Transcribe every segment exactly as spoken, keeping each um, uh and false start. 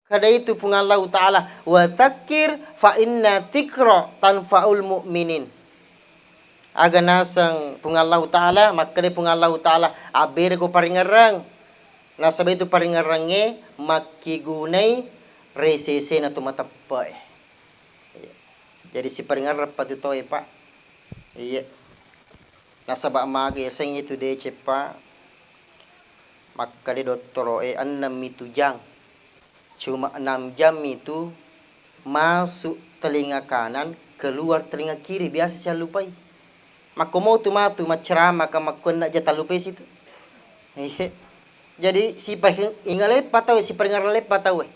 Makkeda itu Puang Allahu Ta'ala, "Wa dzakkir fa inna dzikra tanfa'ul mu'minin." Aga naseng Puang Allahu Ta'ala, makkeda Puang Allahu Ta'ala, "Abbereko paringerreng." Nasaba itu paringerrengnge makkigunai resesena tu mateppe'e. Jadi siparingerreng pa tu toe, Pak. Iya. Nasaba maga yasengnge tu deceng, Pak. Makkeda dottoro'e, ennemmi tu jang. Cuma enam jam itu masuk telinga kanan, keluar telinga kiri, biasa siallupai. Makko motu matu macceramaka makkuanna ja tallupai situ. Iya. Jadi sipa-, ingaleppa tauwe, siparingerrang leppa tauwe.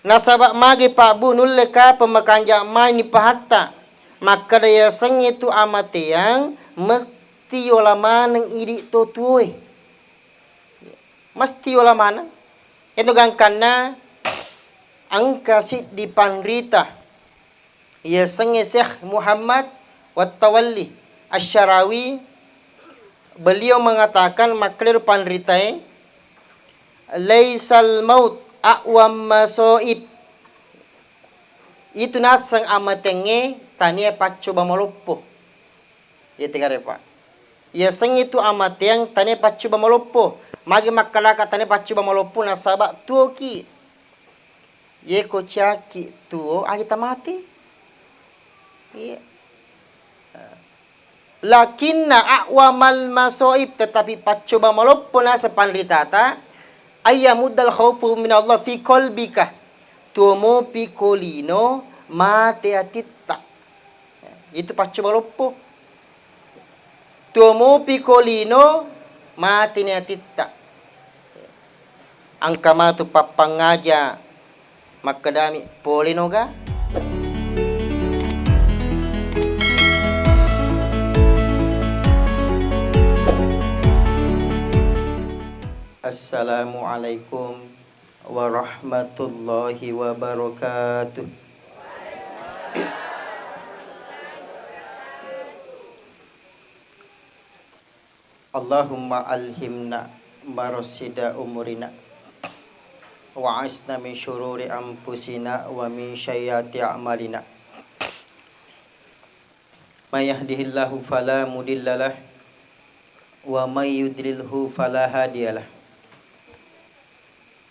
Nasaba magi Pak Bu nulle kapang makanja mani pahatta. Makkeda yasengnge tu amateang mesti yola maneng idi to tuoe. Mesti yola maneng. Iyatu gangkanna engka siddi panrita, yasengnge Syekh Muhammad Wattawalli Asy-Syarawi, beliau mengatakan, makkeda ro panritae, "Laisal maut a'wam masoib." Itu naseng amatengnge tania paccoba maloppo. Iya tegare, Pak. Yasengnge tu amateang tania paccoba maloppo. Magi makkedaka tania paccoba maloppo nasaba tuoki. Yeko ciaki tuo, aja tamati. Iya. Lakinna a'wamal masoib, tetapi paccoba maloppo naseng panritata, ayyamuddal khaufu minallah fi qalbika. Tuo mopi ko lino mate atitta. Itu paccoba loppo. Tuo mopi ko lino, mateni atitta. Engka matu pappangngaja makkedami, "Pole noga?" Assalamualaikum warahmatullahi wabarakatuh. Allahumma alhimna marasida umurina, wa asna min syururi anfusina wa min sayyiati a'malina. May yahdihillahu fala mudhillalah, wa may yudlilhu fala hadiyalah.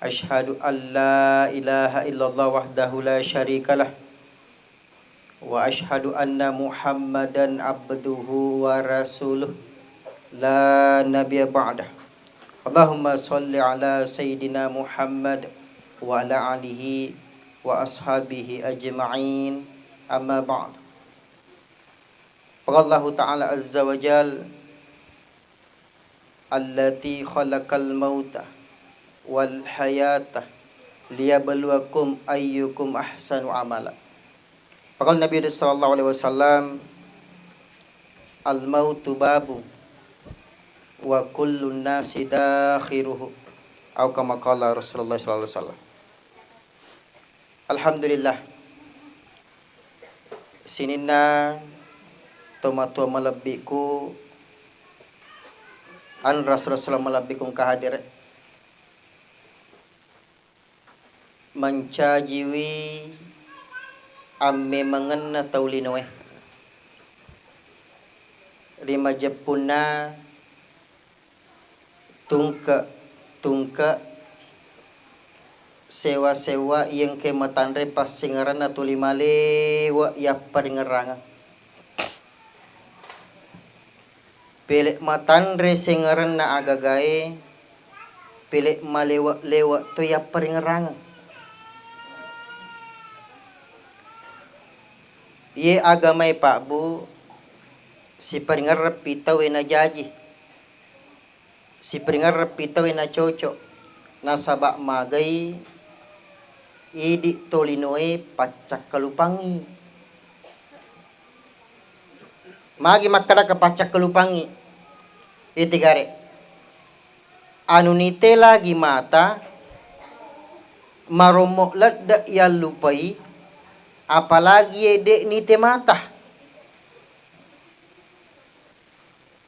Asyhadu an la ilaha illallah wahdahu la syarikalah, wa asyhadu anna Muhammadan abduhu wa rasuluh, la nabiyya ba'dah. Allahumma shalli ala sayyidina Muhammad wa ala alihi wa ashabihi ajma'in, amma ba'd. Qala Allahu ta'ala azza wa jal, "Alladzi khalaqal mauta wal hayata liyabluwakum ayyukum ahsanu amala." Faqala Nabi sallallahu alaihi wasallam, "Al mautu babu wa kullun nasi dakhiruhu." Au kama qala Rasulullah sallallahu alaihi wasallam. Alhamdulillah. Sininna tomatoa malebbiku, anrasrasula malebbiku engka hadere. Mancajiwi ammemangenna tau linoe ri majeppunna tungke-tungke, sewa-sewa iya engkae matanre passingerenna tuli malewe yapparingerrangeng. Pele matanre sengerenna agagae, pele malewe-lewe to yapparingerrangeng. Iye agamae, Pak Bu, siparingerreppi tauwe najaji. Siparingerreppi tauwe nacoco, nasaba magai idi tolinoe paccakkalupangngi. Magi makkedaka paccakkalupangngi? Itigare, anu nite lagi mata, marommo ledde yallupai, apalagi ye de nite mata.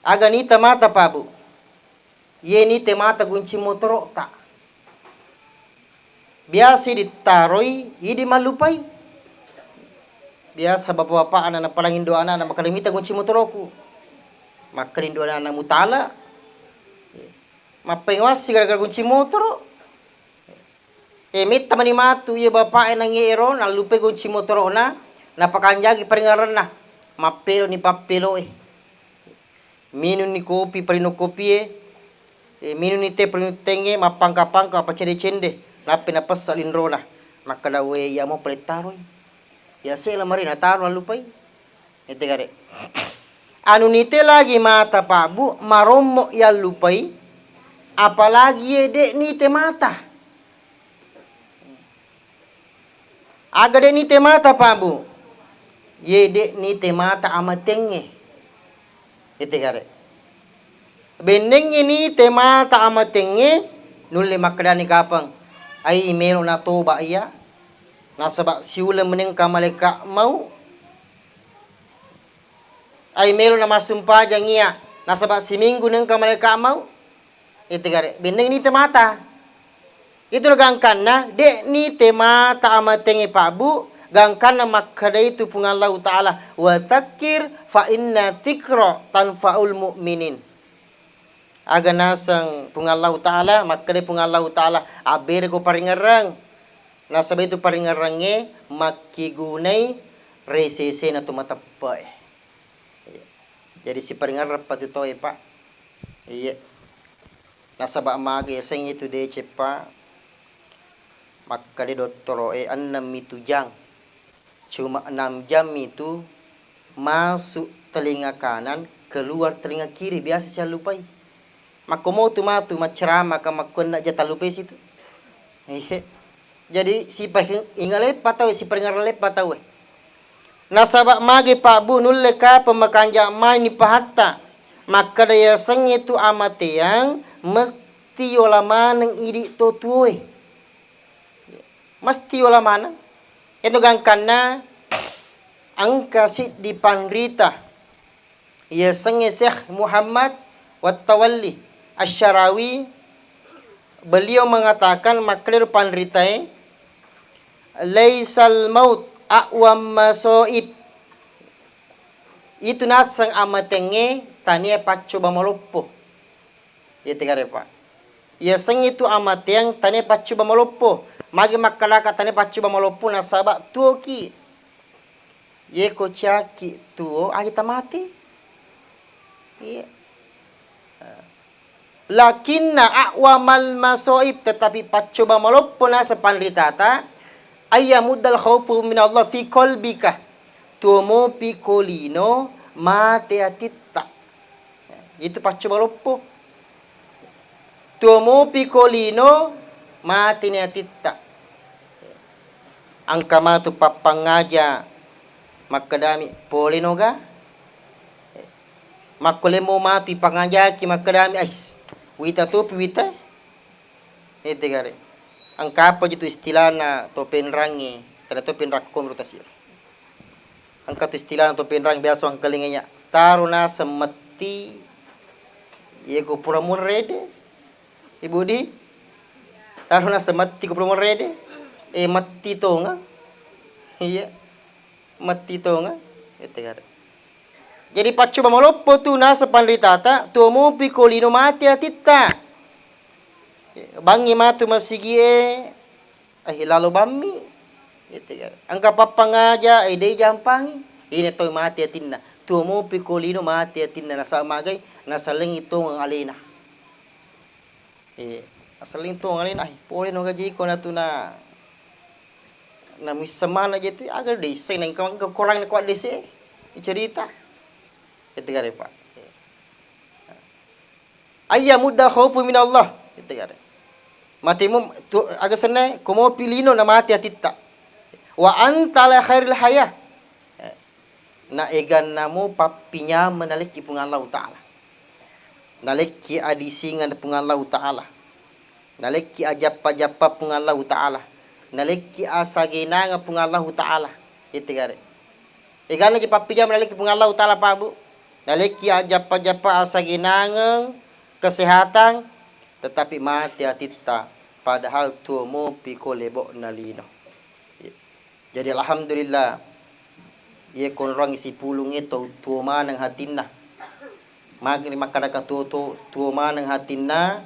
Aga nita mata, Pak Bu? Ye nite mata gunci motoro'ta. Biasa dittaroi, idi mallupai. Biasa bapak-bapak anak napalang indo anak, anak makkeda mita gonci motoroku. Makkeda indo anak, anak mutala. Mappengoassi gara-gara gonci motoro. E, metta mani matu iya bapak e nangnge ero, nallupai gonci motorona, napakanjaki paringerranna. Mappelo ni pappelo e. Minunni kopi, parino kopie, e, minunni teh, parino tengnge, mappangka-pangka, apa cende-cende, nappi napessa linrona. Makkeda, "We, iya mo pale taroi. Iya se lamari nataro allupai." Ete gare. Anu nite lagi mata, Pak Bu, marommo yallupai, apalagi ye de nite mata. Aga de nite mata, Pak Bu? Ye de nite mata amatengnge. Ete gare. Bennengnge nite mata amatengnge, nulle makkedani kapang, "Ai melo natoba iya, nasaba siuleng menengka malaeka mau. Ai melo namassumpajang iya, nasaba siminggu nengka malaeka mau." Ete gare, benneng nite mata. Itu gangkanna, de nite mata amatengnge, Pak Bu, gangkanna makkedai tu Puang Allahu Ta'ala, "Wa dzakkir fa inna dzikra tanfa'ul mu'minin." Aga naseng Puang Allahu Ta'ala, makkedai Puang Allahu Ta'ala, "Abbereko paringerrang, nasaba itu paringerrangnge makkigunai resesena tu mateppe'e." Jadi siparingerrang patu toe, Pak. Iya. Nasaba maga yasengnge tu deceng, Pak. Makkeda dottoro'e, "Ennem mitu jang. Cuma enam jam itu masuk telinga kanan, keluar telinga kiri, biasa siallupai." Makkomo tu matu macceramaka makkuanna ja tallupai situ. Iya. Jadi sipa-, inga leppa tau, siparingerrang leppa tau. Nasaba magi Pak Bu nulle kapang makanja mani pahatta. Makkeda yasengnge tu amateang mesti yola maneng idi to tuoe. Mesti yola maneng. Ento gangkanna engka siddi panrita. Yasengnge Syekh Muhammad Wattawalli Asy-Syarawi, beliau mengatakan, makkeda panritae, "Laisal maut a'wam masoib." Itu naseng amatengnge tania paccoba maloppo. Iya tegare, Pak. Yasengnge tu amateang tania paccoba maloppo. Magi makkedaka tania paccoba maloppo, nasaba tuoki. Yeko ciaki tuo, aja tamate. Iya. Lakinna a'wamal masoib, tetapi paccoba maloppo naseng panritata, ayyamuddal khaufu minallah fi qalbika. Tuo mopi ko lino mate atitta. Itu paccoba loppo. Tuo mopi ko lino, mateni atitta. Engka matu pappangngaja makkedami, "Pole noga?" Makkulemmo matu ipangajaki makkedami, "Ais, wita topi wita." Ete gare. Engka apa jitu istilahna to penrangnge, tena to penrakko menurut tasir. Engka tu istilahna to penrang biasa wangkalinga iya. Taro naseng metti, iye ko pura murede. Ibu di? Taro naseng metti ko pura murede. Eh, metti tonga. Iya. Metti tonga. Ete gare. Jadi paccoba maloppo tu naseng panritata, tuo mopi ko lino mate atitta. Bangngi matu masigie, eh, lalo bammi. Gitu kan. Engka pappangaja, eh, dei jampangi. Ine toi mate atinna. Tuo mopi ko lino mate atinna. Nasaba magai, nasalengi tongeng alena. Eh, nasalengi tongeng alena. Eh, pole no gaji ko natuna. Namuissa mana je tu, aga dese, nengka, nengka korang ko dese. Cerita. Gitu kan, Pak. Ayya mudda khaufu minallah, gitu kan. Matimu tu, aga senna, ko mopi lino na mati atitta. Wa anta ala khairil hayah. Na egannamo pappinyameng nalekki Puang Allahu Ta'ala. Nalekki adisingeng Puang Allahu Ta'ala. Nalekki ajappa-jappa Puang Allahu Ta'ala. Nalekki asagenangeng Puang Allahu Ta'ala. Itte gare. Egana je pappinyameng nalekki Puang Allahu Ta'ala, Pak Bu. Nalekki ajappa-jappa asagenangeng kesehatan, tetapi mate atitta. Padahal tuo mopi ko lebo'na lino. Jadi, alhamdulillah, iye konroangngi sipulungnge tau tuo maneng hatinna. Magi makkadaka tuo, tuo, tuo maneng hatinna,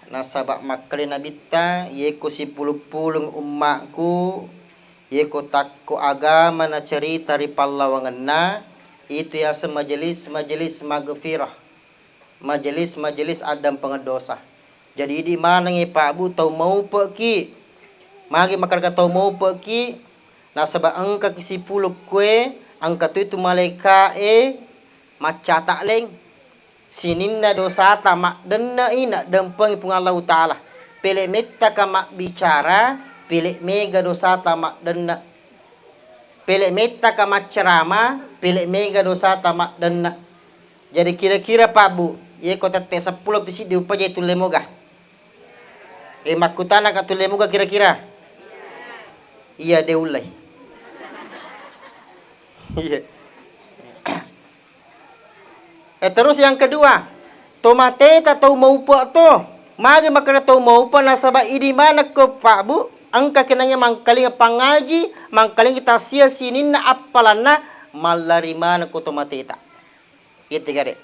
nasaba makkeda Nabitta, iye ko sipulung-pulung ummaku, iye ko takko agama nacerita ri pallawangenna, itu yaseng majelis-majelis magfirah. Majelis-majelis addampengeng dosa. Jadi, idi manengngi, Pak Bu, tau maupe'ki. Magi makkadaka tau maupe'ki? Nasaba engkaki sipulung kue, engka tu itu malaika'e maccata leng. Sininna dosata maddenne'i naddempengi Puang Allahu Ta'ala. Pele mettaka mabbicara, pele mega dosata maddenne. Pele mettaka maccerama, pele mega dosata maddenne. Jadi kira-kira, Pak Bu, iye ko tette seppulo pi siddi upajai tulle moga? Eh, makkutanaka tulle moga kira-kira? Iya, de ullei. Iya. Eh, terus yang kedua, to mateta tau maupe to. Magi makkeda tau maupe, nasaba idi manekko, Pak Bu, engka kenangnge mangkalinga pangaji, mangkalinga tasiya sininna appalanna, mallari manekko to mateta. Iye tegare.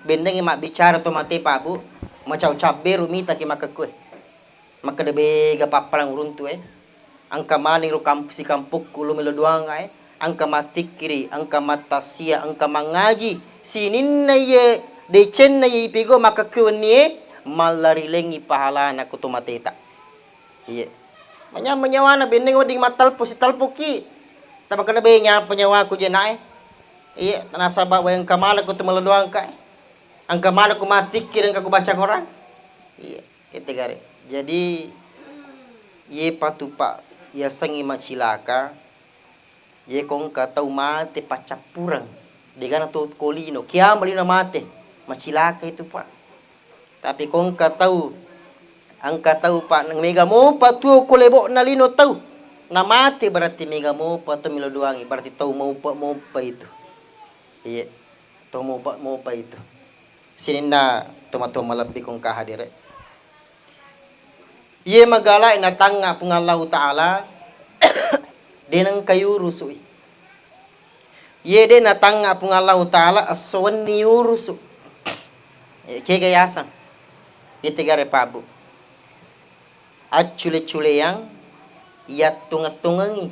Bennengngi mabbicara to mate, Pak Bu, macau cabberu mitaki makkekkue. Makkeda bega pappalang uruntu e. Engka maneng ro kamp-, sikampokku lo melo doangnga e. Engka mattikkiri, engka mattasia, engka mangaji. Sininna iye decenna iye ipego makkekkue wenni e, mallarilengngi pahalana ko to mateta. Iye. Manyameng nyawana benneng wedding mattelpo, sitelpoki. Tamakeda be nyapa nyawaku je nae. Iye, nasaba we engka maneng ko to melo doangka e. Engka maneng ko mattikkiri, engka ko baca Quran. Iye. Itegare. Jadi, iye patupa yasengnge macilaka, iye ko engka tau mate paccappureng, degana to ko lino, kiama lino mate, macilaka itu, Pak. Tapi ko engka tau, engka tau, Pak, mega mopa tuo ko lebo'na lino tau, namate berarti mega mopa to melo doangi, berarti tau mopa-mopa itu. Iye, tau mopa-mopa itu. Sininna tomatoa malebbi ko engka hadere. Iye magalae natangnga Puang Allahu Ta'ala, de nengka yurusu'i. Iye de natangnga Puang Allahu Ta'ala, esso wenni yurusu. Eh, kega yaseng. Iye tegare pabu. Accule-culeang, yattungeng-tungengi.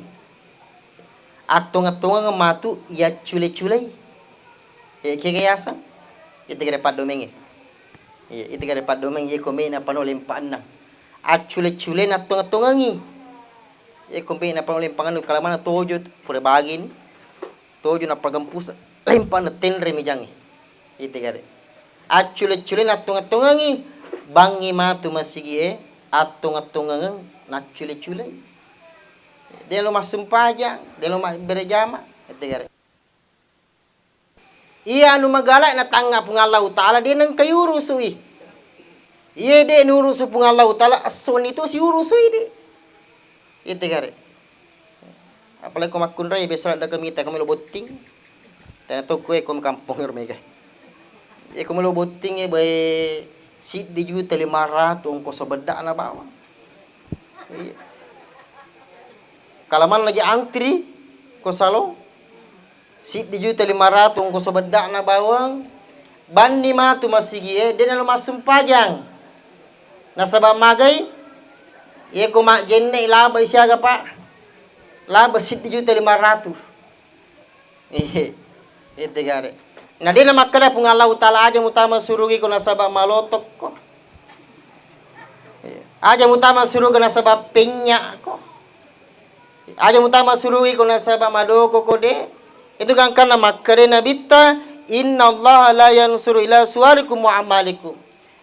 Attungeng-tungeng matu yaccule-culei. Eh, kega yaseng? Itegare paddomengnge. Iya, itegare paddomeng, iye ko mena pano lempa ennang. Accule-cule nattungeng-tungengi. Iye ko mena pano lempa ennang, kalamana tojo, pura bagini. Tojo nappa gempusa, lempa na tenre mijangnge. Itegare. Accule-cule nattungeng-tungengi, bangngi matu masigie, attungeng-tungengeng naccule-culei. De lo massempajang, de lo mabbere jama, ette gare. Iya anu magala natangnga Puang Allahu Ta'ala, de nengka yurusu'i. Iye de nurusu Puang Allahu Ta'ala, essoni to siurusu'i de. Ette gare. Apalagi ko makkunrai, biasa ladde ko mita, ko melo botting. Tena to kue ko kampong ero mega. Iya ko melo botting e, bae siddi juta lima ratu ongkoso beddakna bawang. Iya. Kalamanna je antri ko salong, siddi juta lima ratu ongkoso beddakna bawang, banni matu masigie, de nalo massumpajang. Nasaba magai, iye ko majjenne laba siaga, Pak. Laba siddi juta lima ratu. Iye, ette gare. Na de namakkeda Puang Allahu Ta'ala, aja mutama suruga ko nasaba malotokko. Iye. Aja mutama suruga nasaba penyakko. Aja mutama suruga ko nasaba madoko ko de. Itu gangkanna makkeda Nabitta, "Innallaha la yansuru ila suwarikum wa amalikum."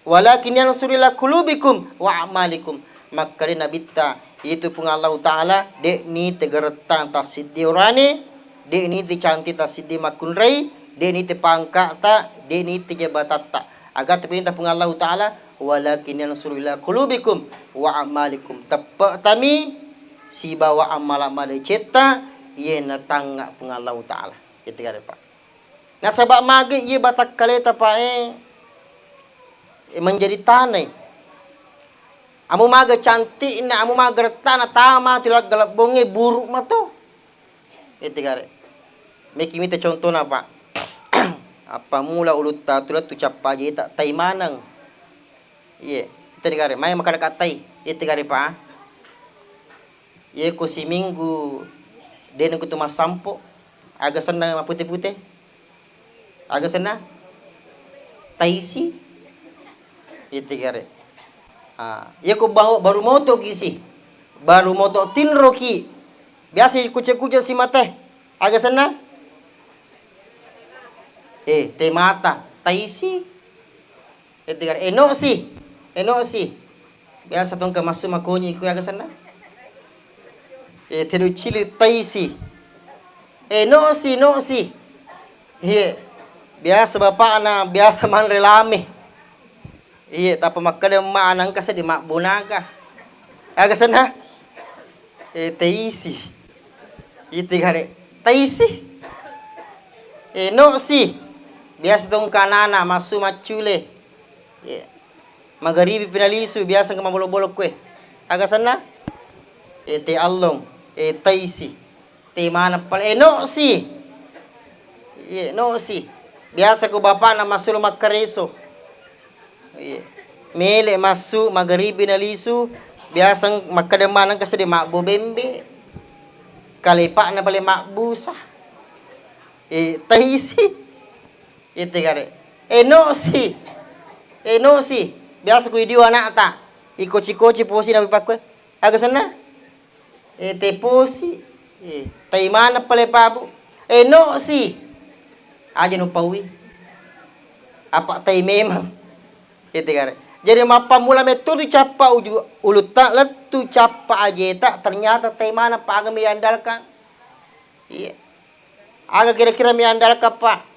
Walakin yansuru ila qulubikum wa a'malikum. Makkeda Nabitta, itu Puang Allahu Ta'ala, de'ni tegerettang tassiddi orane, de'ni tecanti tassiddi makkunrai, de'ni tepangka'ta, de'ni tejabatatta. Aga teperintah Puang Allahu Ta'ala, walakin yansuru ila qulubikum wa a'malikum. Teppe'tami sibawa ammala madecetta, iye natangnga Puang Allahu Ta'ala. Itu gare, Pak. Nasaba magi iye batakkaleta, Pak, e, e, menjadi tanai. Amo maga cantikna, amo maga rettana tama tu laleng galebbongnge, buruk mato. Ete gare. Meki mita contohna, Pak. Appamula ulutta tu lettu cappa ajeta, tai maneng. Iye, ete gare. Mai makkada kattai. Ete gare, Pak. Iye ko siminggu de' nengku tu massampo. Aga senna mapute-pute? Aga senna? Taisi. Ite gare. Ah, iya ko ba-, baru moto ki si. Baru moto tinro ki. Biasa kuce-kuce si mate. Aga senna? Eh, te mata. Taisi. Ete gare. Eno si. Eno si. Biasa tongka massu makonyi ku aga senna? Eh, tedu cili taisi. Eh, no'si, no'si. Iye. Biasa bapakna, biasa manre lame. Iye, tappa makkeda emma anangka seddi mabbonaga. Aga senna? Eh, teisi. Ite gare. Taisi. Eh, no'si. Biasa tongka anana massu maccule. Iye. Magaribi pinalisu, biasa engka mabolo-bolo kue. Aga senna? Eh, te allong, eh, taisi. Te maneng pale, eh, no'si. Iye, no'si. Biasa ko bapakna massulo makkareso. Iye. Mele massu, magaribi nalisu, biasa eng-, makkeda maneng ka seddi mabbo bembe. Kalepakna pale mabbusa. Eh, taisi. Ite gare. Eh, no'si. Eh, no'si. Biasa ku idio anakta. Ikoci-koci posi na pakkue. Aga senna? Eh, te posi. Eh, tai maneng pale pabu. Eh, no'si. Aja nupaui. Apa tai memang. Ite gare. Jadi mappammula metto tu cappa uju-, ulutta lettu cappa ajeta, ternyata tai maneng pa aga miandalkan. Iya. Aga kira-kira miandalkan, Pak?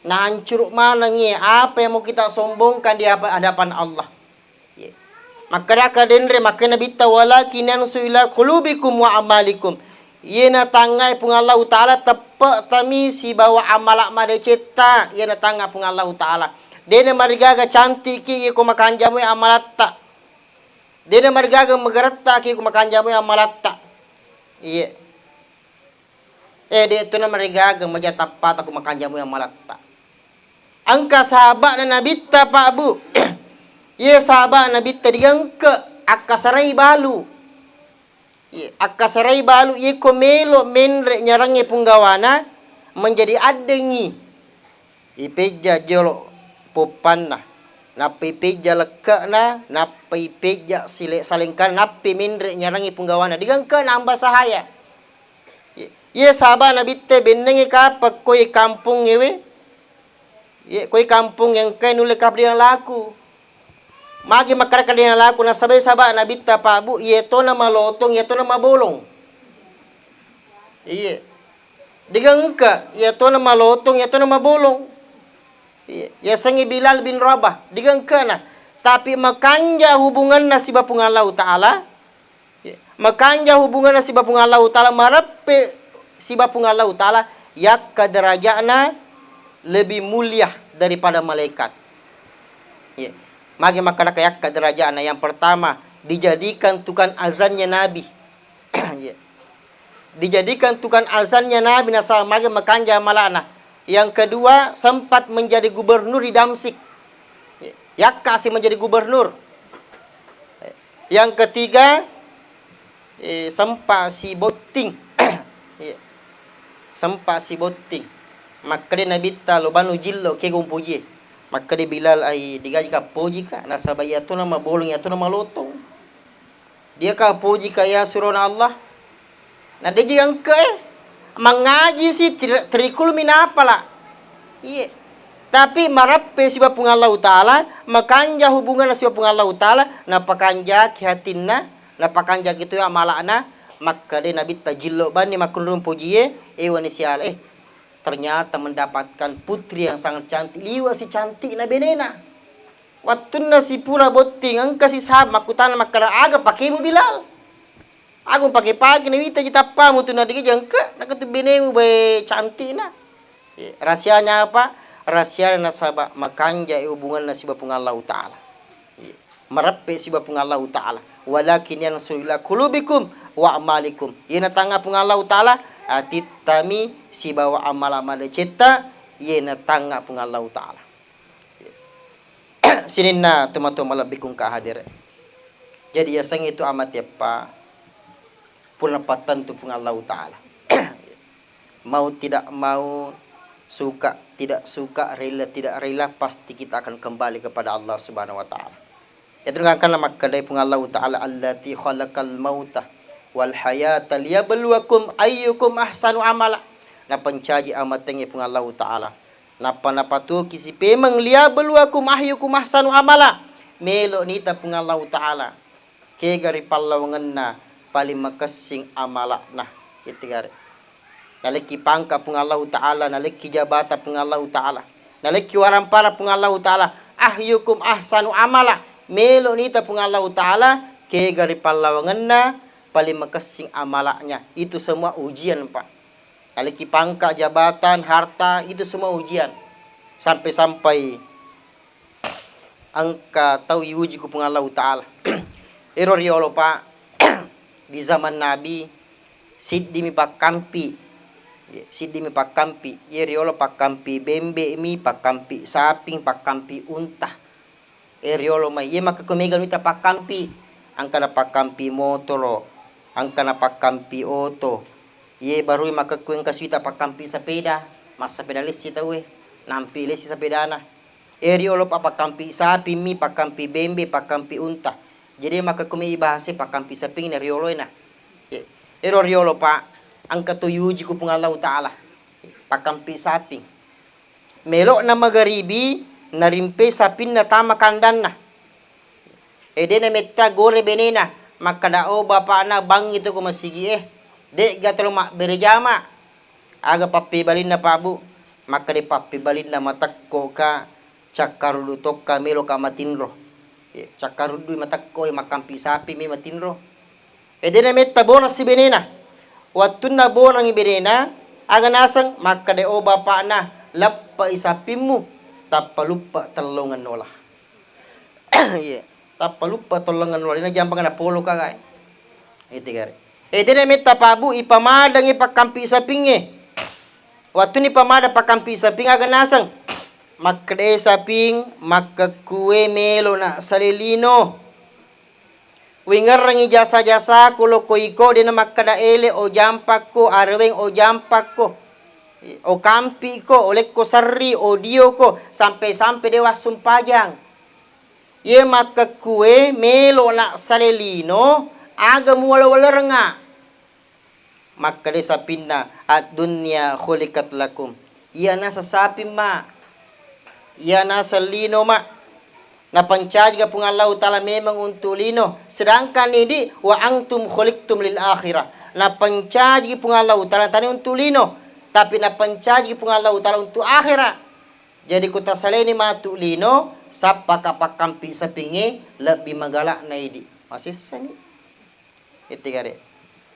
Nahancuru manengngi apa yang mau kita sombongkan di hadapan Allah. Iya. Makkadaka denre, makkeda Nabitta, "Walakin yanzu ila qulubikum wa amalikum." Iyena tangngai Puang Allahu Ta'ala, teppe'tami sibawa amala madecetta, iyena tangnga Puang Allahu Ta'ala. Dena marigaga cantiki iko makanjamui amalatta. Dena marigaga magaretta ki iko makanjamui amalatta. Iya. Eh, de' tu namarigaga maja tappata ku makanjamui amalatta. Engka sahaba'na Nabitta, Pak, Bu. Iye sahaba'na Nabitta digengke akkasarai balu. Iye, akkasarai balu iye ko melo menre nyarangnge punggawana menjadi addengngi. Ipejja jolo poppanna, nappa ipejja lekke'na, nappa ipejja sile-, salengkana, nappa menre nyarangngi punggawana. Digengke namba sahaya. Ye, ye saba Nabitte bennengngi kapang koi kampongnge we. Ye, koi kampong engkai nulle kapang de nalaku. Magi makkada-kada de nalaku, nasaba, saba Nabitta, Pak, Bu, iye tona malotong, iye tona mabolong. Iye. Digengka, iye tona malotong, iye tona mabolong. Iye. Yasengnge Bilal bin Rabah, digengkana. Tapi makanja hubunganna siba Puang Allahu Ta'ala, Makanja hubunganna siba Puang Allahu Ta'ala, mareppe siba Puang Allahu Ta'ala, yakka derajatna lebih mulia daripada malaikat. Iya. Magi makkadaka yakka derajatna? Yang pertama, dijadikan tukang azannya Nabi. Iya. Dijadikan tukang azannya Nabi, nasaba magi makanja malana. Yang kedua, sempat menjadi gubernur di Damsik. Iya. Yakka si menjadi gubernur. Yang ketiga, eh, sempa sibotting. Iya. Sempa sibotting. Makkeda Nabitta, lo banu jillo kega umpojie. Makkeda Bilal, ai, digaji ka poji ka, nasaba iya tona mabolong, iya tona malotong. Dia ka poji ka ya surona Allah. Na deji engka, eh, mangaji si tri-, trikul minapala. Iye. Tapi mareppe siba Puang Allahu Ta'ala, makanja hubunganna siba Puang Allahu Ta'ala, napakanjaki hatinna, napakanjaki tu amala'na, makkeda Nabitta jillo banni makkunrung pojie, eh, wani siala, eh, ternyata mendapatkan putri yang sangat cantik, liwa si cantikna benena. Wattunna sipura botting, engka si sahab makkutana makkeda, aga pakemu Bilal? Agung pake-pake nawita ji tappamu tu, nadegaji engka, nakatu benemu bae cantikna. Iya, rahasianya apa? Rahasiana nasaba makanja hubunganna siba Puang Allahu Ta'ala. Iya, mareppe siba Puang Allahu Ta'ala. Walakin yanzuru ila qulubikum wa a'malikum. Iyena tangnga Puang Allahu Ta'ala atittami sibawa amala madecetta, iyena tangnga Puang Allahu Ta'ala. Sininna tomatoa malebbiku engka hadere. Jadi, yasengnge tu amate eppa, pura napattentu Puang Allahu Ta'ala. Mau tidak mau, suka tidak suka, rela tidak rela, pasti kita akan kembali kepada Allah Subhanahu wa Ta'ala. Itu gangkanna makkedai Puang Allahu Ta'ala, "Allati khalaqal mauta wal hayata liyabluwakum ayyukum ahsanu amala." Napancaji amatengnge Puang Allahu Ta'ala. Nappa napatuoki sipemeng, "Liyabluwakum ayyukum ahsanu amala." Melo nita Puang Allahu Ta'ala kega ripallawangenna paling makessing amala'na. Itigare. Nalekki pangka Puang Allahu Ta'ala, nalekki jabata Puang Allahu Ta'ala, nalekki warampara Puang Allahu Ta'ala. Ayyukum ahsanu amala. Melo nita Puang Allahu Ta'ala kega ripallawangenna paling makessing amala'nya. Itu semua ujian, Pak. Nalekki pangka, jabatan, harta, itu semua ujian. Sampai-sampai engka tau iuji ku Puang Allahu Ta'ala. Ero riolo, Pak, di zaman Nabi, siddimi pakkampi. Ye, siddimi pakkampi. Ye riolo pakkampi bembe mi, pakkampi saping, pakkampi unta. E riolo mai, iye makkekko mega nita pakkampi, engkana pakkampi motoro, engkana pakkampi oto. Iye barui makkekko engka suita pakkampi sepeda, massepeda lessi tauwe, nampi lessi sepedana. E riolo pa pakkampi sapi mi, pakkampi bembe, pakkampi unta. Jadi makkekko mi ibahase pakkampi saping na riolo ena. E, ero riolo pa engka to yuji ku Puang Allahu Ta'ala. Pakkampi saping. Melo'na magaribi, narimpei sapinna tama kandanna. E, de'na metta gore benena, makkeda, "O bapa'na, bangngi to ko masigi'e, de'ga tolo mabbere jama." Aga pappebalinna, Pak, Bu? Makkeda, "Pappebalinna matekko'ka, cakkaruddu tokka, meloka matinro." Ye, cakkaruddui matekko, e, makkampi sapi mi matinro. E, de'na metta borassi benena. Wettunna borangngi benena, aga naseng? Makkeda, "O bapa'na, leppe'i sapimmu, tappa luppe tellongeng nola." Iye, tappa luppe tellongeng nola, de'na jampang napolo kaga e. Itigare. E, de'na metta, Pak, Bu, ipamadangngi pakkampi sapingnge. Wettunni pamadang pakkampi saping, aga naseng? Makkeda saping, "Makkekkue melo na sale lino. Wingerrengngi jasa-jasaku lokko iko, de'na makkeda ele o jampakko, areweng o jampakko, o kampiko, o lekko serri, o dioko, sampe-sampe de wassumpajang. Ye makkekkue melo na sale lino, aga muwala-walarengnga?" Makkeda sapinna, "Ad-dunya khuliqat lakum." Iyana sasapi, Ma. Iyana sellino, Ma. Napancajiga Puang Allahu Ta'ala memang untuk lino. Sedangkan idi, "Wa antum khuliqtum lil akhirah." Napancaji Puang Allahu Ta'ala tania untuk lino, tapi napancaji Puang Allahu Ta'ala untuk akhirat. Jadi ku tasaleni matu lino, sappaka pakkampi sapingnge, lebbi magala'na idi. Masessani. Itigare.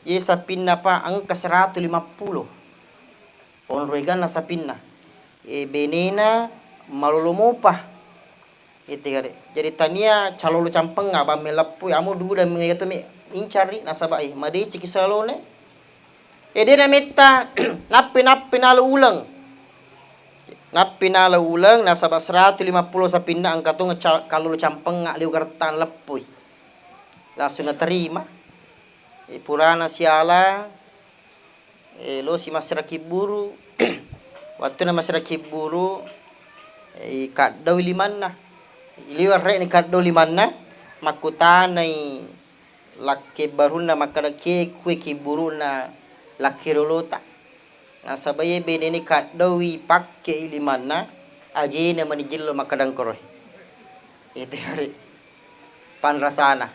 Ye sapinna pa engka seratu lima pulo. Onro eganna sapinna. E, benena malolo mopa. Itigare. Jadi tania calolo campengnga, bang meleppui, amo duda mega to me incari nasaba, e, madeciki salone. E, de'na metta, nappi-nappi nalo uleng. Nappi nalo uleng, nasaba seratu lima pulo sapinna engka tong ca-, kalolo campengnga liu gertang leppui. Langsung naterima. E, purana siala, e, losi massera kibburu. Wettunna massera kibburu, e, ikaddoi limanna. Liwe' re'ni kaddoi limanna, makkutanai lakkebbarunna makkeda, "Kie kue kibburuna lakke riolota?" Nasaba iye benena kaddoi pakke i limanna, ajena mani jello makkeda engkoro. Itu hari panrasana.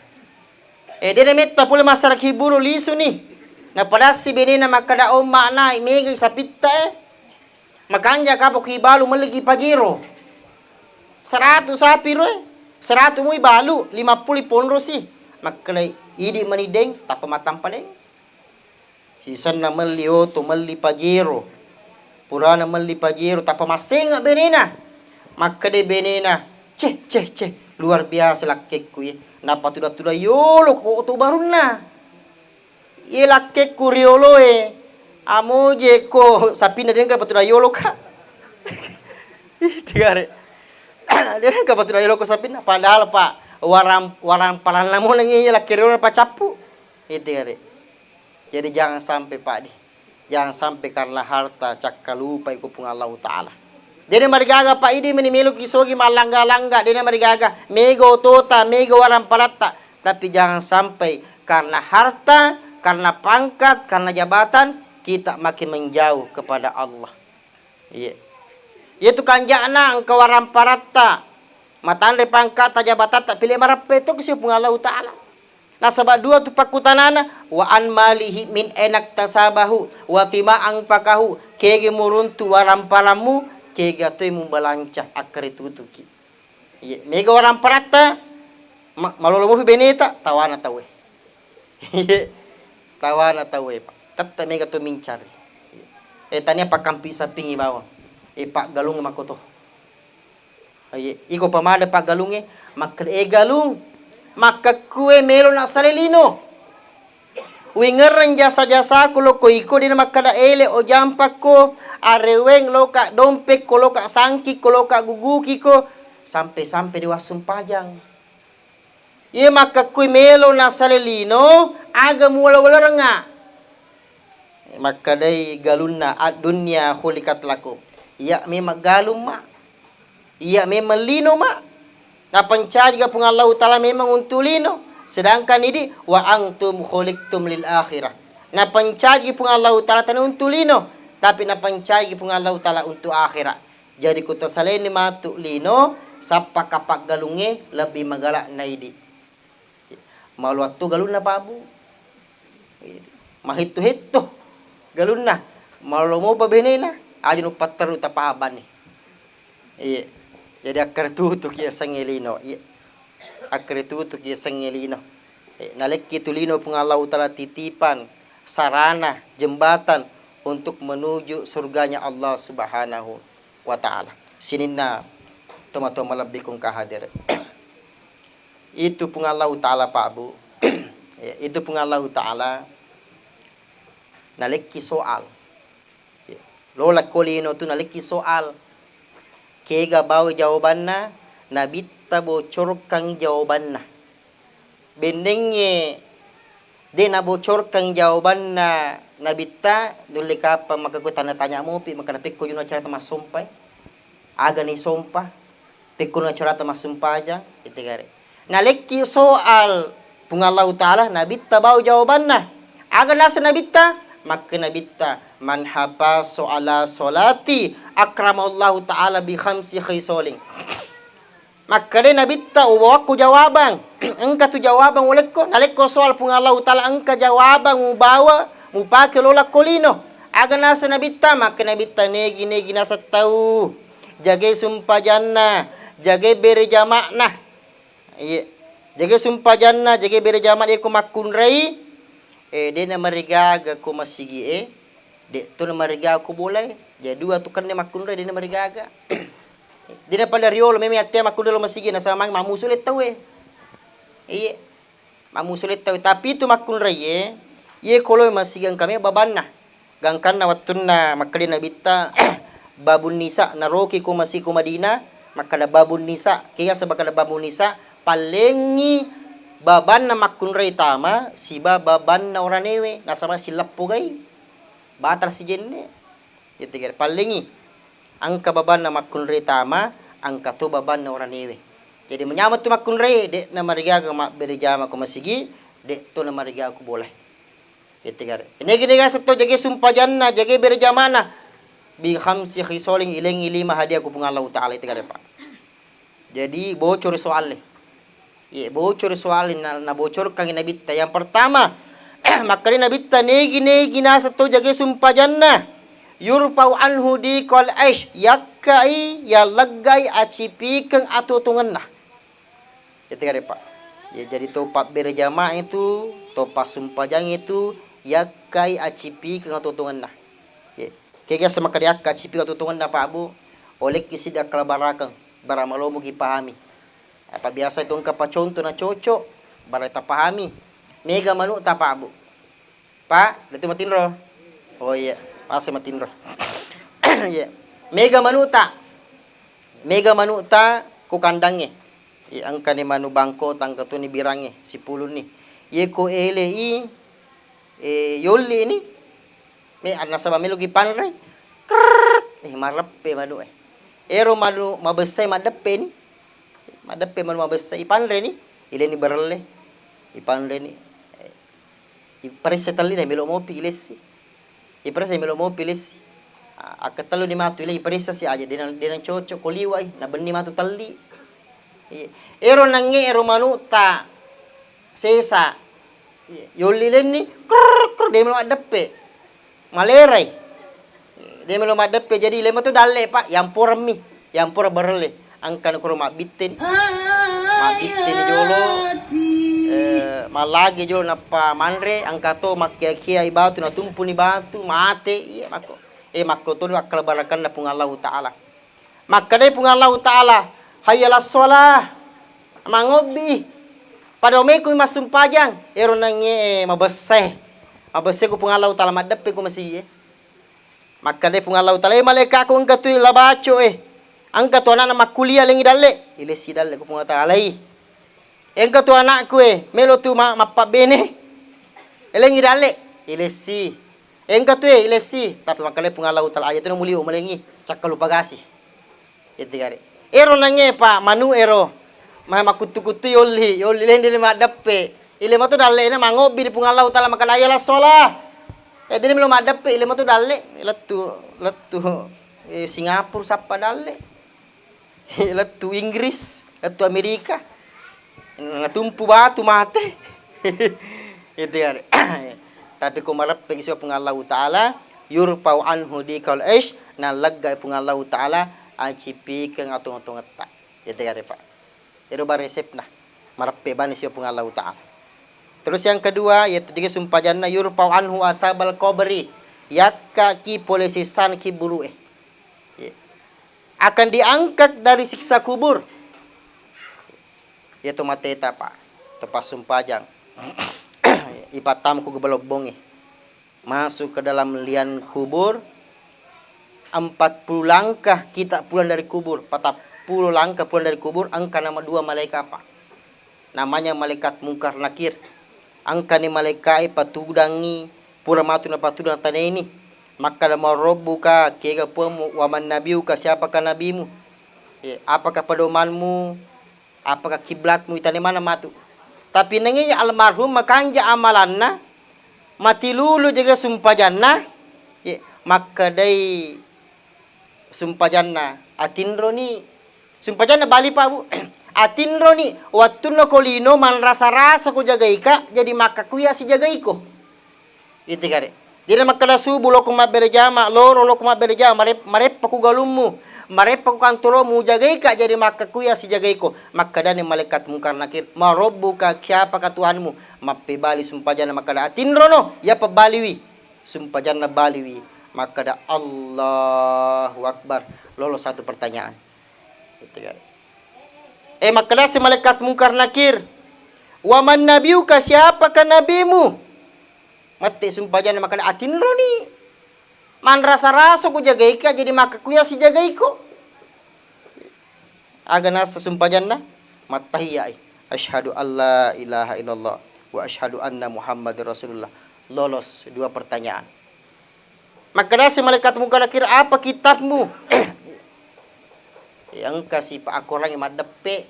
E, de'na metta pole massara kibburu, lisuni. Napadassi benena makkeda, "Omma'na, megai sapitta e. Makanja kapa ku ibalu, melliki pajero. Seratu sapi ro e, seratu mui balu, lima pulo ponrosi." Makkeda, "Idi mani deng, tappa mattampa deng." Sisenna melli oto, melli pajero. Purana melli pajero, tappa massengnga benena. Makkeda benena, "Ceh, ceh, ceh, luar biasa lakkekku ye. Napatuda-tuda yolo ko oto barunna. Iye lakkekku rioloe, amoje ko sapinna de nengka patuna yolo ka. Tigare. De nengka patuna yolo ko sapinna, padahal pa warang, warang paranna monengngi iye lakke riolo pacappu. Itigare. Jadi jangan sampai, Pak, di. Jangan sampai karena harta cakkalupai ko Puang Allahu Ta'ala. Dena marigaga, Pak, idi meni meloki sogi mallangga-langga, dena marigaga. Mega otota, mega warang paratta. Tapi jangan sampai karena harta, karena pangkat, karena jabatan, kita makin menjauh kepada Allah. Iya. Iyatu kanja'na engka warang paratta, matanre pangkatta, jabatatta, pile marappe to si Puang Allahu Ta'ala. Nasaba dua tu pakkutanana, wa an malihi min ainak tasabahu, wa fima anfakahu, kege muruntu warang parammu, kega toi mubalanca akkaritutuki. Iye, mega warang paratta, ma-, malolo mopi beneta, tawana tauwe. Iye, tawana tauwe, Pak. Tette mega to mincari. Eh, tania pakkampi sappingi bawang. Eh, paggalung makoto. Iye, iko pamada paggalunge, makkeda, eh, galung, makkakkue melo nassale lino. Wingerreng jasa-jasaku lokko iko, dena makkeda ele o jampakko, areweng loka dompekko, loka sangkikko, loka gugukiko, sampe-sampe de wassumpajang. Iye makkakkui melo nassale lino, aga muwala-walarengnga. Makkedai galunna, ad-dunya khuliqat lakum. Iya memang galung ma. Iya memang lino ma. Napancajiga Puang Allahu Ta'ala memang untu lino. Sedangkan idi, wa antum khuliqtum lil akhirah. Napancaji Puang Allahu Ta'ala tania untu lino, tapi napancaji Puang Allahu Ta'ala untu akhirat. Jadi ku tasaleni matu lino, sappa kapaggalungnge lebbi magala naidi. Maluattu galunna Pak Bu. Mahetto-hetto galunna. Malolo mopa benena, aja nupatteru tapabani. Iya. Jadi akkaritutuki yasengnge lino. Iya. Akkaritutuki yasengnge lino. Eh, nalekki tu lino Puang Allahu Ta'ala titipan, sarana, jembatan untuk menuju surganya Allah Subhanahu wa Ta'ala. Sininna tomatoa malebbiku engka hadir. Itu Puang Allahu Ta'ala, Pak Bu. Ya, itu Puang Allahu Ta'ala nalekki soal. Ya, lola ko lino tu nalekki soal. Kega bawa jawabanna, nabitta bocorkan jawabanna. Bennengnge de' nabocorkan jawabanna nabitta, nulle kapang maka ko tanya-tanya mopi, maka napekko juna carata massompai. Aga ni sompa, pekko na carata massumpajang, itegare. Nalekki soal Puang Allahu Ta'ala, nabitta bau jawabanna. Aga nasa nabitta? Makke nabitta, "Man hafaso ala solati, akramallahu ta'ala bi khamsi khisolin." Makkeda nabitta, "Ubawakko jawabang." Engka tu jawabang ulekko, nalekko soal Puang Allahu Ta'ala, engka jawabang mubawa, mupake lola ko lino. Aga nasa nabitta? Makke nabitta, "Negi-negi nasa tau jagai sumpajanna, jagai bere jama'na." Iye. Jagai sumpajanna, jagai bere jama'na, iyako makkunrai, eh, de' namarigaga ko masigi e, de' to namarigaga ko bola e. Jadi dua tu kenne makkunrai de' namarigaga. De' napada riolo memang attea makkunrai lo masigi, nasaba mang mammusu le tau e. Iye. Mammusu le tau e. Tapi tu makkunrai e, iye ko lo masigi engka me babanna. Gangkanna wettunna makkeda nabitta babun nisa, naroki ko masiku Madinah, makkeda babun nisa, kega sebab kada babun nisa, pallengngi babanna makkunrai tama siba babanna oranewe, nasaba silleppogai batar sijenne. Jadi pallengngi engka babanna makkunrai tama, engka to babanna oranewe. Jadi manyameng tu makkunrai, de' namarigaga mabbere jama ko masigi, de' to namarigaga ko bola. Itegare. Negi-negi naseng to jagai sumpajanna, jagai bere jama'na. Bi khamsi khisolin, ilengngi lima hadiah ku Puang Allahu Ta'ala, itegare, Pak. Jadi bocori soal e. Iye, bocori soal e, na, nabocorkan nabitta. Yang pertama, makkeda nabitta, negi-negi naseng to jagai sumpajanna, yurfa'u anhu diqal aish, yakkai, yalleggai acipikeng atuo-tuongenna. Itegare, Pak. Ya, jadi to pabbere jamaah itu, to passumpajang itu, yakkai acipikeng atuo-tuongenna. Ya. Kega semakka diakka acipikeng atuo-tuongenna, Pak Bu? Olekki siddi akkalabarakeng, bara malomoki pahami. Apa biasa itu engka paconto na cocok, Bara tapahami. Mega manu'ta, Pak, Bu? Pak, detu matinro? Oh iya, masa matinro. Iya. Mega manu'ta. Mega manu'ta ku kandangnge. Iya, engkani manu bangko, tangkatuni birangnge, sipulunni. Iye ko elei, eh, yolli ni. Me, nasaba meloki panre. Krrrr. Eh, mareppe manu, eh. Ero manu mabessai maddeppe ni. Maddeppe manu mabessai, ipanre ni. Ileni berelle. Ipanre ni. Eh, iparessa telli na melo mopi ilessi. Iparessa melo mopi ilessi. Ah, akketellu ni matu ile iparessa si aja dena, dena cocok ko liwai, na benni matu telli. Iya. Ero nangnge ero manu'ta sesa. Iya. Yolli lenni, krrrr, krrrr, de melo maddeppe. Malerai. De melo maddeppe, jadi ile matu dalle, Pak, yamporemmi. Yampora berelle. Engkana koro mabbitteni. Mabbitteni jolo. Eh, mallage jolo nappa manre, engka to makkia-kiai batu, natumpuni batu, mate. Iya, makko. Eh, makko to akkalabarakkanna Puang Allahu Ta'ala. Makkedai Puang Allahu Ta'ala, "Hayya alas shalah." Mangobbi. Pada omekku massumpajang. Ero nangnge mabessai. Mabessai ku Puang Allahu Ta'ala, maddeppe ku masigie. Makkedai Puang Allahu Ta'ala, "Eh, malaikatku, engka tu labaco, eh. Engka tu anakna makkuliah, lengi dalle." Ilessi dalle ku Puang Allahu Ta'ala, "Alai." Engka tu anakku e, melo tu ma-, mappabbene. Elengi dalle, ilessi. Engka tu e, ilessi. Tapi makkalai Puang Allahu Ta'ala, aja tu namuliu malengi, cakkalu pagasi. Itu gare. Ero nangnge pa manu ero. Ma-, makkuttu-kuttu yolli, yolli lende le maddeppe. Ile matu dalle na mangobbi di Puang Allahu Ta'ala makkada, "Hayya alas shalah." Eh, dini melo maddeppe, ile matu dalle, lettu, lettu, eh, Singapura sappa dalle. Lettu Inggris, lettu Amerika. Natumpu batu mate. Itu ya. Tapi ko mareppe iso Puang Allahu Ta'ala, yurfa'u anhu diqul aish, nallegga Puang Allahu Ta'ala acipikeng atong-atongetta. Itu ya, Pak. Itu ba resepna. Mareppe bani iso Puang Allahu Ta'ala. Terus yang kedua, yaitu tiga sumpajanna yurfa'u anhu atsabal qabri. Yakka ki pole sisana ki buru e. Iya. Akan diangkat dari siksa kubur. Iya to mateta, Pak. To passumpajang. Ipattama ku gubalobbongnge. Masuk ke dalam liang kubur. Empat puluh langkah kita pulang dari kubur. Patappulo langkah pulang dari kubur. Engka nama dua malaikat, Pak. Namanya malaikat Mungkar Nakir. Engkani malaikae patudangngi, pura matu napatudang taneni. Makkada, "Man rabbuka?" Kega puammu? "Wa man nabiyuka?" Siapakah nabimu? Eh, apakah pedomanmu? Apakah kiblatmu? Itane maneng matu. Tapi nengngi almarhum makanja amalanna, matilulu jaga sumpajanna, eh, makkedai sumpajanna, atinroni. Sumpajanna bali, Pak, Bu. Atinroni, wettunna ko lino manrasa-rasa ko jagaika, jadi makkakkuya sijagaiko. Itu gare. Dina makkada subuh loko mabbere jama, loro loko mabbere jama, marep-, mareppa ku galummu, mareppa ku kantoromu, jagaika, jadi makkakkuya sijagaiko. Makkadani malaikat Mungkar Nakir, "Man rabbuka?" Siapakah Tuhanmu? Mappebali sumpajanna makkada, "Atinrono." Iya pebaliwi. Sumpajanna baliwi makkada, "Allahu Akbar." Lolos satu pertanyaan. Gitu kan. Eh, makkadasi malaikat Mungkar Nakir, "Wa man nabiyuka?" Siapakah nabimu? Mette sumpajanna makkada, "Atinroni. Manrasa-rasa ku jagaika, jadi makkakkuya sijagaiko." Aga nasa sumpajanna? Mattahiyai. "Asyhadu alla ilaha illallah wa asyhadu anna Muhammadar Rasulullah." Lolos dua pertanyaan. Makkedasi malaikat Mungkar Nakir, "Apa kitabmu?" Engka sipa akorangnge maddeppe.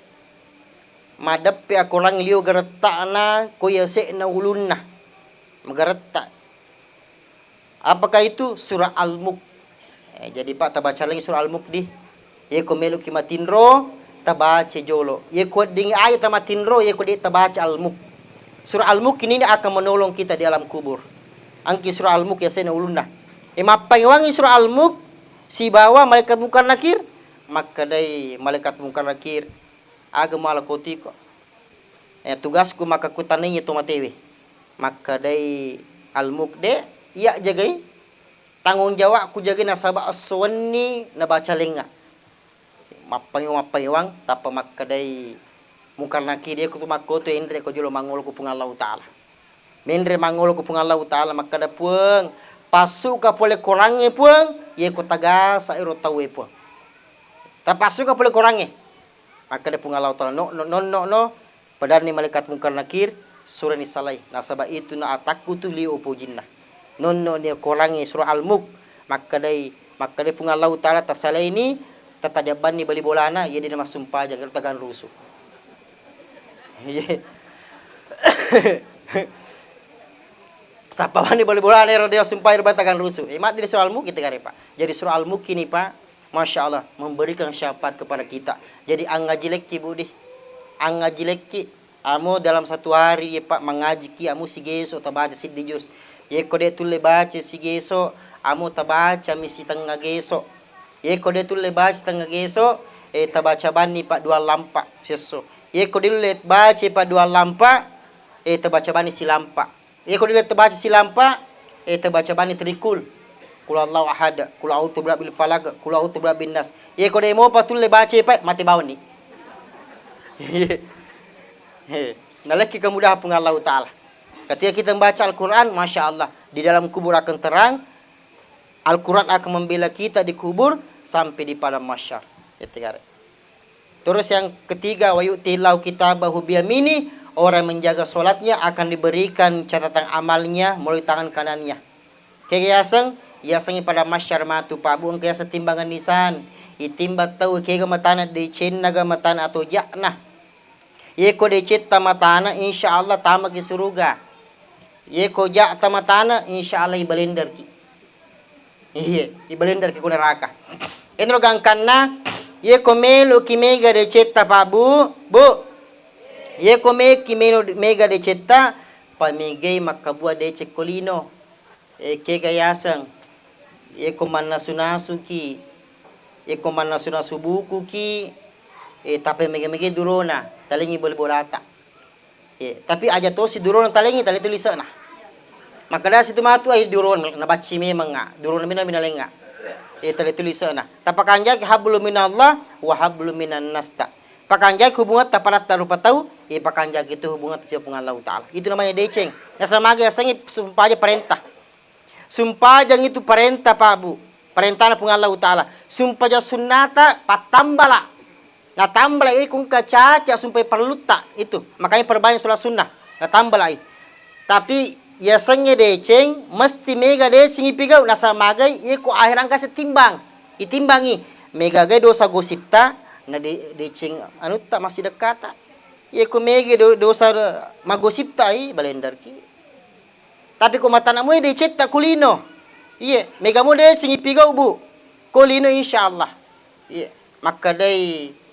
Maddeppe akorangnge liwe garetta'na ko yase'na ulunna. Magaretta. Apakah itu? Surah Al-Mulk. Eh, jadi, Pak, tabaca lagi surah Al-Mulk di. Yeko meloki matinro, tabaca jolo. Yeko wedding aja tamatinro, yeko de' tabaca Al-Mulk. Surah Al-Mulk ini akan menolong kita di alam kubur. Engki surah Al-Mulk yase'na ulunna. Eh, mappangewangi surah Al-Mulk sibawa malaikat Mungkar Nakir, makkedai malaikat Mungkar Nakir, "Aga mala kotiko?" Eh, tugasku makkakkutanai to matewe. Makkedai Al-Mulk, "De', iya jagai. Tanggung jawabku jagai nasaba esso wenni nabaca lengnga." Mappangi-, mappangewang, tappa makkedai Mungkar Nakir, iyako tu makkoto enre ko jolo mangolo ko Puang Allahu Ta'ala. Menre mangolo ko Puang Allahu Ta'ala, makkeda, "Puang, passuka pole korangnge, Puang, yeko tagasa ero tauwe, Puang." Tapassuka pole korangnge. Makkeda Puang Allahu Ta'ala, "No, no, no, no, no." Padanni malaikat Mungkar Nakir, sureni salai. Nasaba itu na atakku tu liu upojinna. Nonno ni korangnge surah Al-Mulk. Makkedai, makkedai Puang Allahu Ta'ala, tasalaini, tatajabbanni bali bolana, iya dena massumpajang, ero taganrusu. Iya. Sappawanni bali bolana, ero dena sumpajang, ero taganrusu. Eh, maddi di surah Al-Mulk kita kare, Pak. Jadi surah Al-Mulk ini, Pak, Masya Allah, memberikan syafaat kepada kita. Jadi, angngaji lekki, Bu, di. Angngaji lekki. Amo dalam satu hari, ye, Pak, mangajiki, amo sigeso tabaca siddi juz. Yeko de tulle baca sigeso, amo tabaca mi sitengnga geso. Yeko de tulle baca sitengnga geso, eh, tabaca banni, Pak, dua lampa siesso. Yeko de tulle baca, Pak, dua lampa, eh, tabaca banni silampa. Iyako dile tabaca silampa, eh, tabaca bani trikul. Qul huwallahu ahad, qul a'udzu birabbil falaq, qul a'udzu birabbin nas. Iyako de mopa tulle baca, Pak, mate bawanni. Eh, nalekki kemudahan Puang Allahu Ta'ala. Ketika kita membaca Al-Quran, Masya Allah, di dalam kubur akan terang, Al-Quran akan membela kita di kubur sampai di padang mahsyar. Itu kan. Terus yang ketiga, "Wa yu'tillahu kitabahu biyamini," orang yang menjaga sholatnya akan diberikan catatan amalnya melalui tangan kanannya. Kega yaseng, yasengi pada masyar matu, Pak Bu, engka yaseng timbangan nisan. Itimbang tau kega matana decenna ga matana atau ja'na. Yeko decetta matana, insya Allah tamaki suruga. Yeko ja'ta matana, insya Allah ibalenderki. Iye, ibalenderki ku neraka. Enro gangkanna, yeko meloki mega decetta, Pak Bu, Bu. Yeko meki melo mega decetta, pamegai makkabua deceng ko lino. Eh, kega yaseng. Yeko mannasu-nasuki, yeko mannasu-nasu bukuki, eh, tape mega-mega durona, talengi bola-bolata. Ye, tapi aja tosi durona talengi, tale tu lise'na. Makkedasi tu matu, "Ai, durona nabacci memengnga, durona mina minalengnga." Ye, tale tu lise'na. Tapakanjaki hablum minallah wa hablum minan nas ta. Pakanjaki hubungatta padatta rupa tau, ye, pakanjaki tu hubungatta sibawa Puang Allahu Ta'ala. Itu namanya deceng. Nasamaga yasengnge sumpaja parenta. Sumpajang itu parenta, Pak Bu. Parentana Puang Allahu Ta'ala. Sumpajang sunnata pattambala. Natambala, eh, kungka caca sumpai parellutta itu. Makanya perbanyak sholat sunnah. Natambala, eh. Tapi yasengnge deceng, mesti mega deceng ipigau, nasamagai, eh, ko akhir angka setimbang. Itimbangi. Mega gai dosa gosipta, na de-, deceng anutta masih dekkata. Iya ko mega do-, dosa magosipta, eh, balenderki. Tapi ko matana mua decetta ko lino. Iye, mega mua deceng ipigau, Bu. Ko lino insya Allah. Iye, makkedai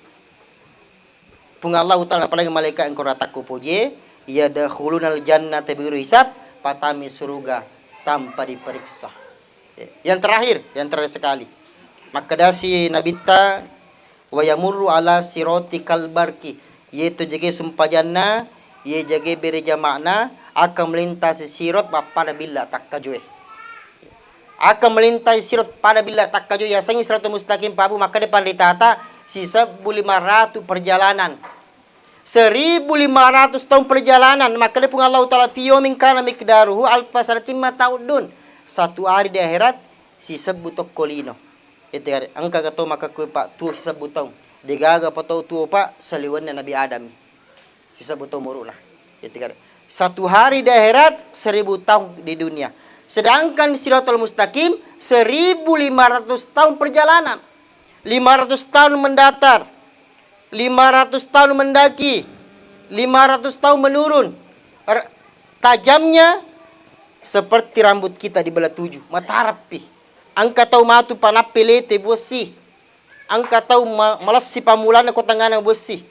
Puang Allahu Ta'ala, apalagi malaikat engkau ratakku pojie, "Yadkhulunal jannata bighairi hisab," patami suruga tanpa diperiksa. Iye, yang terakhir, yang terakhir sekali. Makkedasi Nabitta, "Wa yamurru ala sirati kal barqi." Iyetu jage sumpajanna, iye jage bere jama'na, akan melintasi sirat mappada billa takkajoe. Akan melintasi sirat pada billa takkajoe, yasengngi siratul mustaqim, Pak Bu, makkeda panritata, sisebbu lima ratu perjalanan. Seribu lima ratus tahun perjalanan, makkeda Puang Allahu Ta'ala, "Fi yaumin kana miqdaruhu alfa sanatin mimma ta'uddun." Satu hari di akhirat, sisebbu tokko lino. Ete kare, engka ga tau makkekkuwe, Pak, tuo sisebbu taung? Degaga pa tau tuo, Pak, saliwenna Nabi Adam. Sisebbu taung umuru'na. Ete kare. Satu hari di akhirat, seribu tahun di dunia. Sedangkan Siratal Mustaqim, seribu lima ratus tahun perjalanan. Lima ratus tahun mendatar. Lima ratus tahun mendaki. Lima ratus tahun menurun. Er-, tajamnya seperti rambut kita dibelah tujuh. Matarappi. Engka tau matu panappi lete buassi. Engka tau ma-, malessi pammulanna ko tengngana buassi.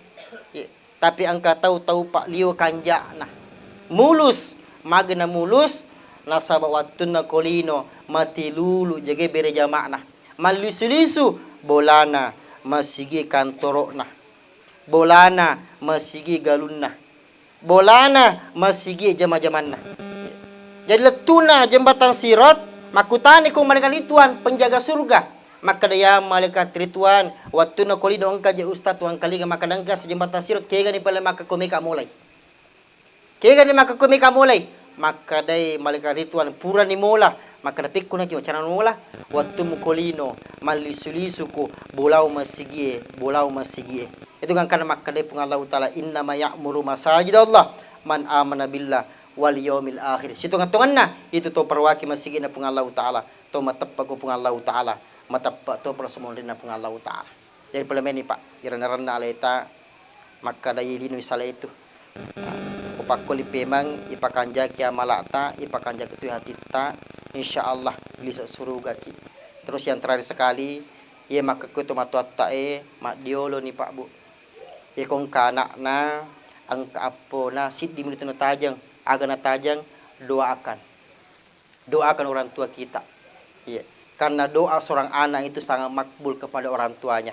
Ye, tapi engka tau, tau pa liwe kanja'na. Mulus, magena mulus, nasaba wettunna ko lino, matilulu jagai bere jama'na. Mallisu-lisu, bolana masigi kantoro'na. Bolana masigi galunna. Bolana masigi jama-jamanna. Jadi, lettuna jembatan Sirat, makkutani ko mereka ni Tuhan, penjaga surga. Makkeda, "Ya malaikat Ridwan, wettunna ko lino engka je ustaz wangkalinga makkeda engka sijembatan siro, kegani pale makkekko meka mulai." Kegani makkekko meka mulai? Makkedai malaikat Ridwan, "Purani mola." Makkeda, "Pekko naki macara mola?" "Wettu muko lino, mallisu-lisuko bolau masigie, bolau masigie." Itu gangkanna makkedai Puang Allahu Ta'ala, "Innama ya'muru masajidallah man amana billah wal yaumil akhir." Sitonga-tonganna itu to parwaki masigi'na Puang Allahu Ta'ala, to mateppa ko Puang Allahu Ta'ala, mateppa to pala semonrinna Puang Allahu Ta'ala. Jadi pole meni, Pak, irenna-renna aleta makkeda, "Ye lino isala itu." Upakkoli pemeng ipakanjaki amalata, ipakanjaki tu hatitta, insya Allah lise surugaki. Terus yang terakhir sekali, ye makkekko to matoatta e, maddioloni, Pak, Bu. Ye ko engka anakna, engka appona, siddi meni tu natajeng, aga natajeng, doakan. Doakan orang tua kita. Iya. Karena doa seorang anak itu sangat makbul kepada orang tuanya.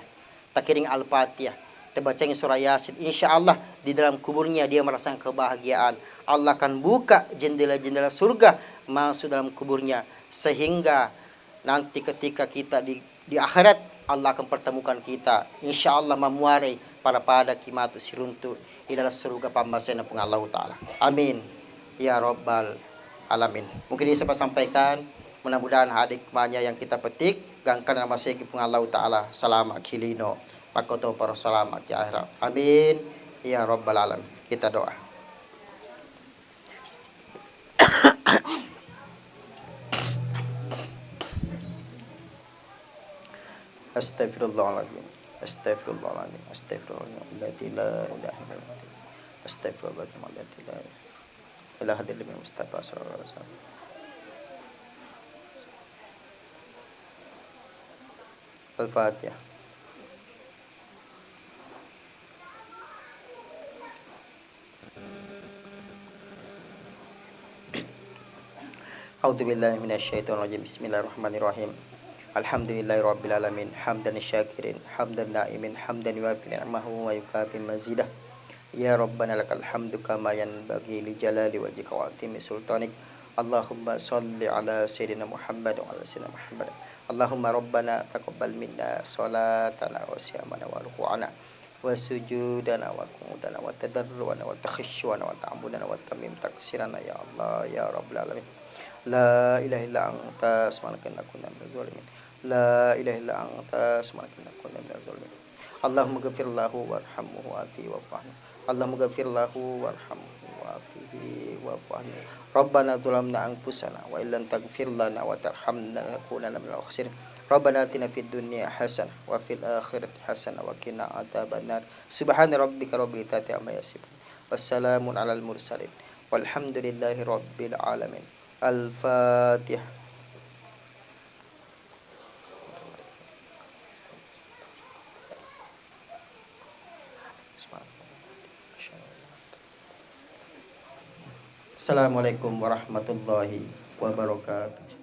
Takiring Al-Fatihah, tabacangi surah Yasin, insya Allah di dalam kuburnya dia merasakan kebahagiaan. Allah akan buka jendela-jendela surga masuk dalam kuburnya, sehingga nanti ketika kita di, di akhirat, Allah akan pertemukan kita, insya Allah, mammuarei pada-pada ki matu siruntu ilalang suruga pammasena Puang Allahu Ta'ala. Amin ya rabbal alamin. Mungkin ini saya sampaikan, mudah-mudahan ada hikmahnya yang kita petik, gangkanna maseki Puang Allahu Ta'ala, salama ki lino, makkotoparo salama ki akhirat. Amin ya rabbal alamin. Kita doa. Astaghfirullahaladzim. Astaghfirullahaladzim. Astaghfirullahaladzim. Alladzi la ilaha illa huwa. Astaghfirullahaladzim. Alladzi la ilaha illa huwa. Mustafa sallallahu alaihi wasallam. Al-Fatihah. أعوذ بالله من الشيطان الرجيم. بسم الله الرحمن الرحيم. الحمد لله رب العالمين. حمدا شاكرين، حمدا نائمين، حمدا يوافي نعمه ويكافئ مزيده. يا ربنا لك الحمد كما ينبغي لجلال وجهك وعظيم سلطانك. اللهم صل على سيدنا محمد وعلى سيدنا محمد. اللهم ربنا تقبل منا صلاتنا وصيامنا وركوعنا وسجودنا وقعودنا وتضرعنا وتخشعنا وتعبدنا وتمم تقصيرنا يا الله يا رب العالمين. لا إله إلا أنت سبحانك إنا كنا من الظالمين. لا إله إلا أنت سبحانك إنا كنا من الظالمين. اللهم اغفر له وارحمه وعافه واعف عنه. اللهم اغفر له وارحمه وعافه واعف عنه. ربنا ظلمنا أنفسنا وإن لم تغفر لنا وترحمنا لنكونن من الخاسرين. ربنا آتنا في الدنيا حسنة وفي الآخرة حسنة وقنا عذاب النار. سبحان ربك رب العزة عما يصفون. وسلام على المرسلين. والحمد لله رب العالمين. الفاتحة. Assalamualaikum warahmatullahi wabarakatuh.